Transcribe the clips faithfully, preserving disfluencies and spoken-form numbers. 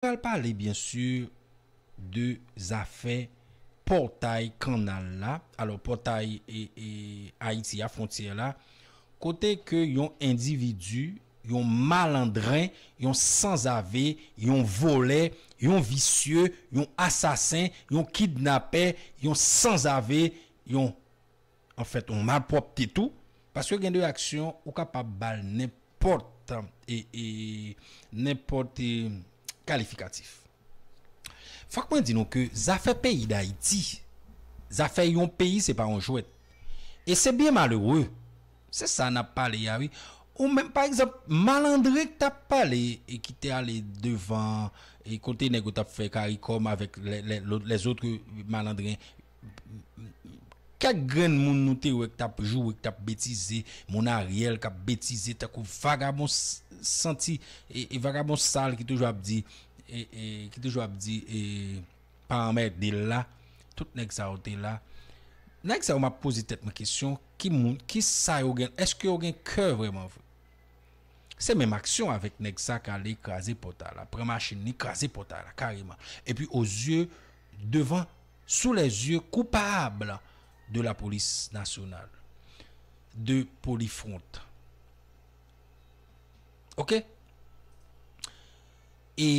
pral pale, byen si, de zafè pòtay kannal la, alò, pòtay e, e, Ayiti a, fwontyè la, kote ke yon endividi, yon malandren, yon sanzave, yon vòlè, yon visye, yon asasen, yon kidnapè, yon sanzave, yon, anfèt, yon malpwòpte tou, paske gen de aksyon ou kapab ba l nenpòt, e, e, nenpòt, e, kalifikatif. Fòk mwen di nou ke zafè peyi Dayiti, zafè yon peyi, se pa yon jwèt. E se byen malere. Se sa n ap pale a, wi. Ou menm, pa egzanp, malandren k t ap pale e ki te ale devan, e kote nèg yo t ap fè karikòm avèk lè, lè, lòt, lèzòt malandren. Kèk grenn moun nou te wè k t ap joure, k t ap betize, moun Ariel k ap betize, tankou vagabon s-, santi, e, e vagabon sal ki toujou ap di, e, e, ki toujou ap di, e, pa anmède l la, tout nèg sa yo te la. Nèg sa yo, m ap poze tèt mwen kesyon, ki moun, ki sa yo gen, èske yo gen kè vrèman vre? Se menm aksyon avèk nèg sa k ale kraze pòtay la, pran machin li, kraze pòtay la kareman. Epi, aux yeux, devant, sous les yeux coupables de la police nationale, de Polifront. Ok? E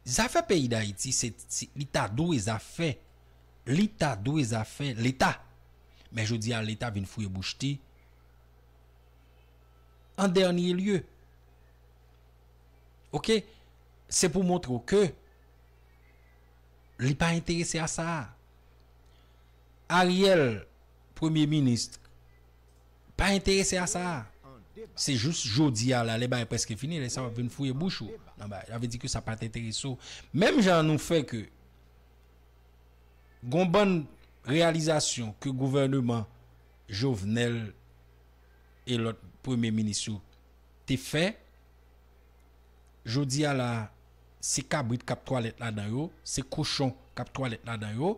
zafè peyi Dayiti, se, se, li ta dwe zafè, li ta dwe zafè Leta. Men jodi a, Leta vin fouye bouch li an dènye lye. Ok? Se pou montre w ke li pa enterese a sa a. Ariel, premye minis, pa enterese a sa a. Se jis jodi a la, lè bagay prèske fini, lè sa w ap vin fouye bouch ou nan bagay. Sa vle di ke sa pa t enterese w. Menm jan nou fè ke gon bann reyalizasyon ke gouvèneman Jovenel e lòt premye minis yo te fè, jodi a la, se kabrit k ap twalèt ladan yo, se kochon k ap twalèt ladan yo,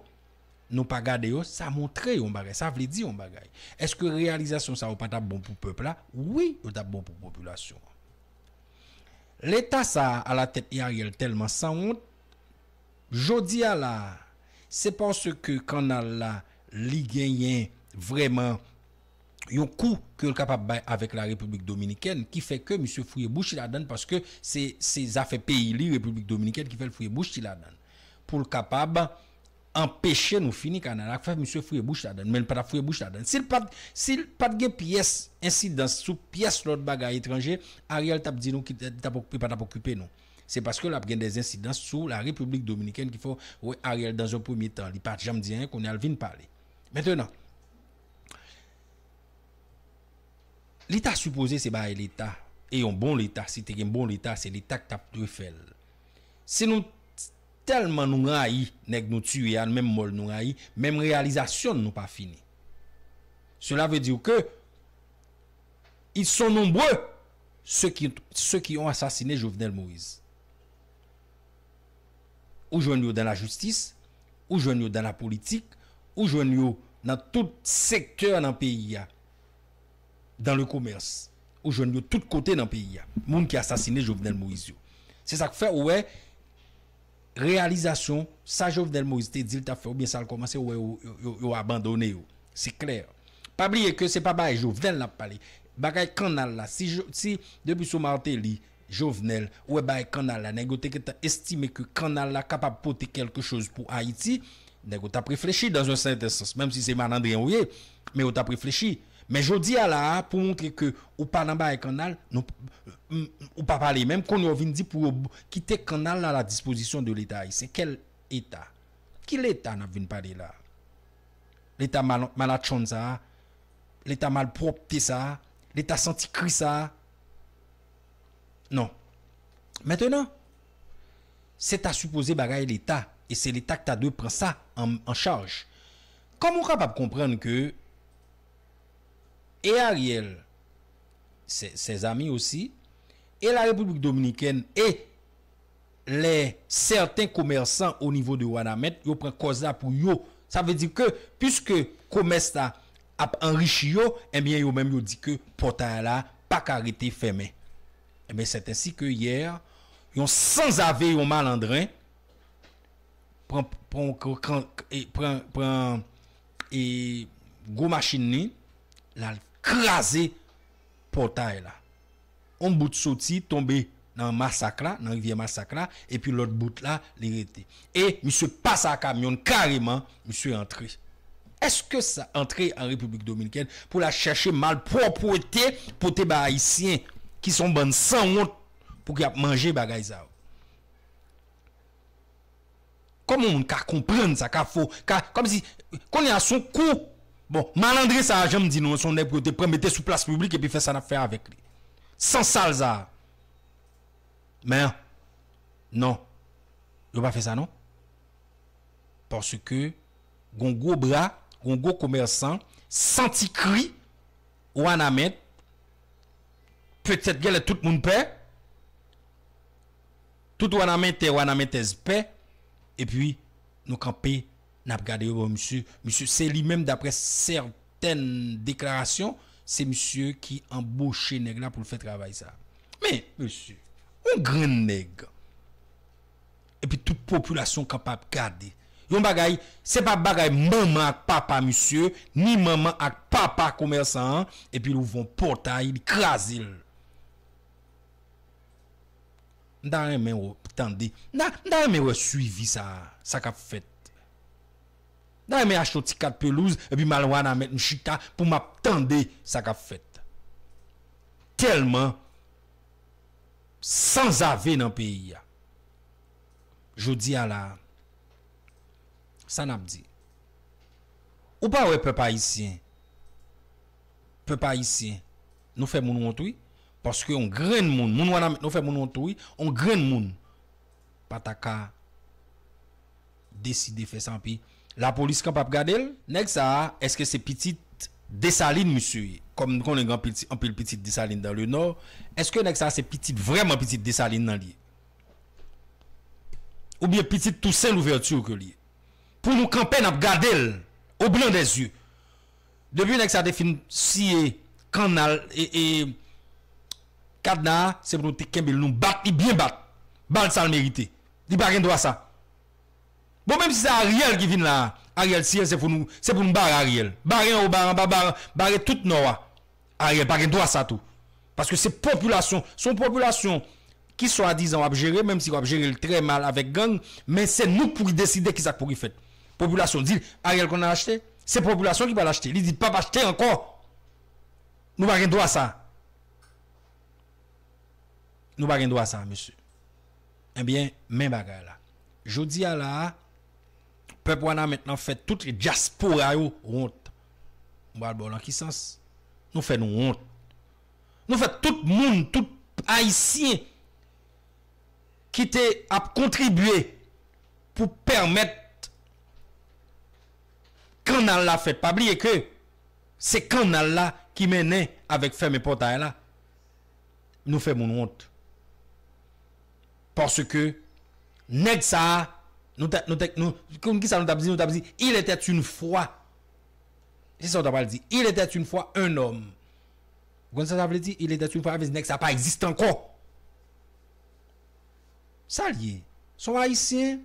nou pa gade yo, sa montre yon bagay, sa vle di yon bagay. Èske reyalizasyon sa yo pa t ap bon pou pèp la? Wi, yo t ap bon pou popilasyon an. Leta sa a, alatèt e Ariel, tèlman sanwont, jodi a la, se paske kannal la, li genyen vrèman yon kou ke l kapab bay avèk la Repiblik Dominikèn, ki fè ke misye fouye bouch li ladann, paske se, se zafè peyi li, Repiblik Dominikèn, ki fè l fouye bouch li ladann. Pou l kapab anpeche nou fini kannal la, fè misye fouye bouch ladann, men l pa t ap fouye bouch ladann. Si l pa t, si l pa t gen pyès ensidans sou pyès lòt bagay etranje, Ariel t ap di nou ki, li t ap, li pa t ap okipe nou. Se paske l ap gen de ensidans sou la Repiblik Dominikèn ki fè w wè Ariel, dans un premier temps, li pa t janm di anyen, kounye a l vin pale. Mentenan, li ta sipoze se bagay Leta, e yon bon Leta, si te gen bon Leta, se Leta ki t ap dwe fè l. Si nou tèlman nou rayi nèg nou tiye a, menm mò l nou rayi, menm reyalizasyon n nou pa fini. Cela veut dire que ils sont nombreux, ceux qui, ceux qui ont assassiné Jovenel Moïse. Ou jwenn yo dans la justice, ou jwenn yo dans la politique, ou jwenn yo nan tout sektè nan peyi a, dans le commerce, ou jwenn yo tout kote nan peyi a. Moun ki asasine Jovenel Moïse yo. Se sa k fè ou wè reyalizasyon, sa Jovenel Moïse te di l t ap fè, oubyen sa l kòmanse, ou wè yo, yo, yo, yo abandone yo. Se klè. Pa bliye ke se pa bagay Jovenel n ap pale. Bagay kannal la. Si, si depi sou Martelly, Jovenel, ou wè bagay kannal la, nèg yo te gentan estime ke kannal la kapab pote kèlke choz pou Ayiti, nèg yo t ap reflechi dans un certain sens, menm si se malandren ou ye, men yo t ap reflechi. Men jodi a la a, pou montre ke ou pa nan bagay kannal, nou, m, m, ou pa pale menm, kounye a w vin di pou yo kite kannal la a la dispozisyon de Leta ayisyen. Kèl Eta? Ki Leta n ap vin pale la a? Leta mal-, malatchonn sa a? Leta malpwòpte sa a? Leta santi kri sa a? Non. Mentenan, se ta sipoze bagay Leta, e se Leta ki ta dwe pran sa an, an chaj. Kòman w kapab konprann ke e Ariel, ses, ses amis aussi, et la République dominicaine et les certains commerçants au niveau de Wanament, yo pran kòz la pou yo. Sa vle di ke, piske komès la ap anrichi yo, ebyen, yo menm yo di ke pòtay la pa ka rete fèmen. Ebyen, c'est ainsi que hier, yon sanzave, yon malandren, pran, pran, pran, e, pran, pran, e, gwo machin li, l al kraze pòtay la. On bout soti, tonbe nan Masak la, nan rivyè Masak la, epi lòt bout la, li rete. E misye pase a kamyon kareman, misye antre. Èske sa antre an Repiblik Dominikèn pou l al chèche malpwòpte pote ba Ayisyen ki se yon bann sanwont pou ki ap manje bagay sa yo? Kòman yon moun ka konprann sa, ka fo, ka, kòmsi, kounye a se yon kou. Bon, malandren sa a, jan m di nou, se yon nèg pou yo te pran mete sou plas piblik epi fè sa n ap fè avèk li. Sansal sa a. Men, non. Yo pa fè sa, non. Paske, gon gwo bra, gon gwo komèsan, santi kri, Wanament, petèt genlè tout moun pè, tout Wanamentè, Wanamentèz pè, epi nou kanpe, n ap gade yo, bon, misye, misye, se li menm, daprè sètèn deklarasyon, se misye ki anboche nèg la pou l fè travay sa. Men, mesye, yon grenn nèg. Epi tout popilasyon kanpe ap gade. Yon bagay, se pa bagay manman ak papa misye, ni manman ak papa komèsan an, epi l ouvè yon pòtay, li kraze l. M ta renmen w tande. M ta, m ta renmen wè swivi sa, sa k ap fèt. M ta renmen achte yon ti kat pelouz, epi m al Wanament, m chita pou m ap tande sa k ap fèt. Tèlman sanzave nan peyi a. Jodi a la, sa n ap di? Ou pa wè pèp ayisyen, pèp ayisyen, nou fè moun wont wi. Paske yon grenn moun, moun Wanament, nou fè moun wont wi. Yon grenn moun pa ta ka deside fè sa anpi. Lapolis kanpe ap gade l. Nèg sa a, èske se pitit Desalin misye ye? Kòm n konnen gen anpil, anpil pitit Desalin dans le Nord, èske nèg sa a se pitit, vrèman pitit Desalin nan li ye? Oubyen pitit Toussaint Louverture ke li ye? Pou nou kanpe, n ap gade l au blanc des yeux. Depi nèg sa te fin siye kannal, e, e, kadna a, se pou nou te kenbe l, nou bat li byen bat. Ba l sa l merite. Li pa gen dwa sa. Bon, menm si se Ariel ki vin la, Ariel siye l, se pou nou, se pou nou bare Ariel. Bare anwo, bare anba, bare, bare tout Nò a. Ariel pa gen dwa sa tou. Paske se popilasyon, se yon popilasyon ki swadizan w ap jere, menm si w ap jere l trè mal avèk gang, men se nou k pou ki deside kisa k pou ki fèt. Popilasyon di, Ariel konn al achte, se popilasyon ki pral achte. Li di, p ap achte ankò. Nou pa gen dwa sa. Nou pa gen dwa sa, mesye. Ebyen, men bagay la. Jodi a la a, pèp Wanament lan fè tout dyaspora yo wont. M pral ba w nan ki sans? Nou fè nou wont. Nou fè tout moun, tout Ayisyen ki te ap kontribye pou pèmèt kannal la fèt. Pa bliye ke se kannal la ki mennen avèk fèmen pòtay la. Nou fè moun wont. Paske nèg sa a, nou ta, nou ta, nou, konn kisa nou t ap di? Nou t ap di, il était une fois. Se sa w ta pral di. Il était une fois un homme. Ou konn sa sa vle di? Il était une fois, sa vle di nèg sa pa egziste ankò. Sa l ye? Se yon Ayisyen?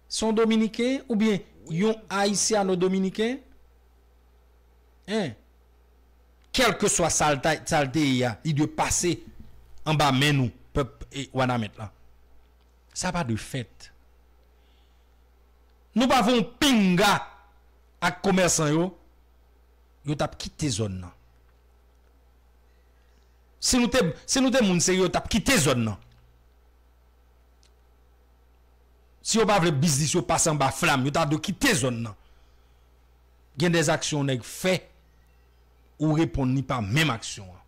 Se yon Dominiken? Oubyen yon Ayisyano-Dominiken? Hein? Kèlkeswa sa l ta, sa l te ye a, li dwe pase anba men nou, pèp, e, Wanament lan. Sa pa dwe fèt. Nou pa fè yon pinga ak komèsan yo, yo t ap kite zòn nan. Si nou te, si nou te moun serye, yo t ap kite zòn nan. Si yo pa vle biznis yo pase anba flam, yo ta dwe kite zòn nan. Gen dèzaksyon yon nèg fè, ou reponn li pa menm aksyon an.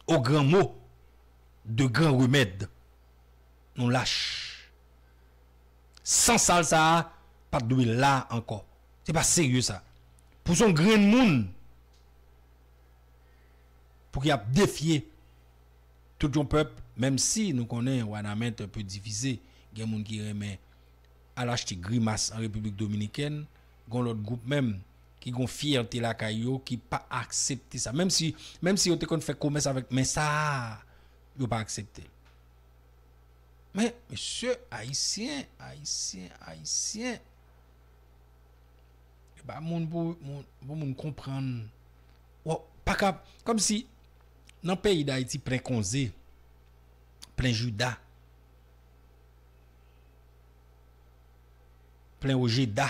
Au grand mot, de grands remèdes. Nou lach. Sansal sa a pa t dwe la ankò. Se pa serye sa. Pou se yon grenn moun, pou ki ap defye tout yon pèp, menm si nou konnen Wanament un peu divisé, gen moun ki renmen al achte grimas an Repiblik Dominikèn, gon lòt gwoup menm ki gon fyète lakay yo, ki pa aksepte sa. Menm si, menm si yo te konn fè komès avèk, men sa, yo pa aksepte l. Men, mesye, ayisyen, ayisyen, ayisyen. E pa moun pou moun, pou moun konprann. Ou pa ka, kòmsi nan peyi Dayiti plen konze, plen Jida, plen Ojeda.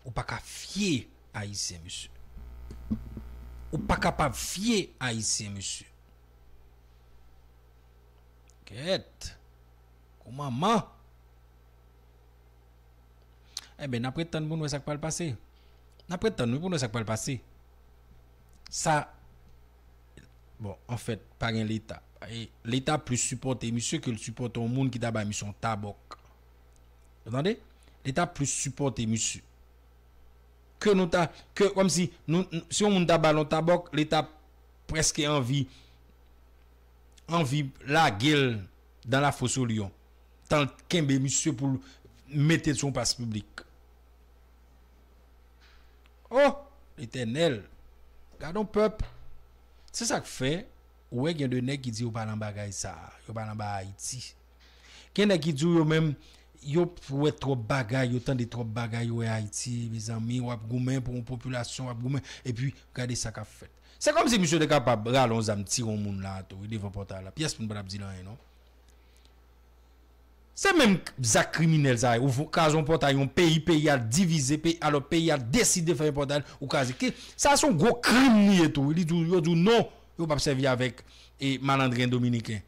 Ou pa ka fye ayisyen, mesye. Ou pa kapab fye ayisyen, mesye. Kèt. Kou manman. Enben, n ap ret tann pou n wè sa k pral pase. N ap ret tann, wi, pou n wè sa k pral pase. Sa, bon, anfèt, pa gen Leta. E Leta plis sipòte misye ke l sipòte yon moun ki ta bay misye yon tabòk. Ou tande? Leta plis sipòte misye. Ke nou ta, ke, kòmsi, nou, nou, si yon moun ta ba l yon tabòk, Leta prèske anvi, anvi lage l dan la fos o lyon. Tan l kenbe misye pou l mete l sou yon plas piblik. Oh, Letènèl, gad yon pèp. Se sa k fè, ou wè gen de nèg ki di yo pa nan bagay sa, yo pa nan bagay Ayiti. Gen nèg ki di w yo menm, yo wè twòp bagay, yo tande twòp bagay, yo wè Ayiti, mezanmi, w ap goumen pou yon popilasyon, w ap goumen, epi gade sa k ap fèt. Se kòmsi misye te kapab rale yon zam tire yon moun la tou, wi, devan pòtay la. Pyès moun pa t ap di l anyen, non. Se menm zak kriminèl sa yo. Ou kraze yon pòtay, yon peyi, peyi a divize, peyi, alò peyi a deside fè yon pòtay, ou kraze. Ki, sa se yon gwo krim li ye tou, wi. Li di w, yo di w non, yo p ap sèvi avèk e malandren dominiken.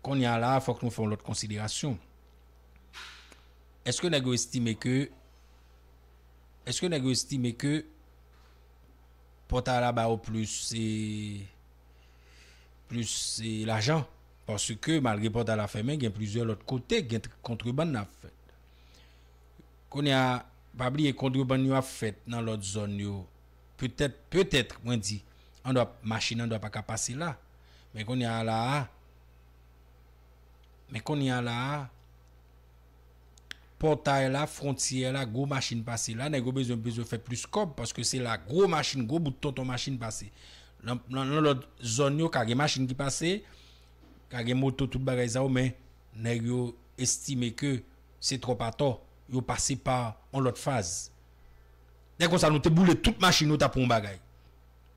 Kounye a la, fòk nou fè yon lòt konsiderasyon. Èske nèg yo estime ke, èske nèg yo estime ke pòtay la ba yo plis, e, plis, e, lajan? Paske malgre pòtay la fèmen, gen plizyè lòt kote, gen tr-, kontrebann ap fèt. Kounye a, pa bliye kontrebann yo ap fèt nan lòt zòn yo. Petèt, petèt, mwen di, andwa, machin andwa pa ka pase la. Men kounye a la a, men kounye a la a, pòtay la, fwontyè la, gwo machin pase la, nèg yo bezwen, bezwen fè plis kòb, paske se la gwo machin, gwo bout tonton machin pase. Nan, nan, nan lòt zòn yo, ka gen machin ki pase, ka gen moto, tout bagay sa yo, men nèg yo estime ke se twòp atò, yo pase pa yon lòt faz. Lè konsa, nou te boule tout machin yo, ta pran yon bagay.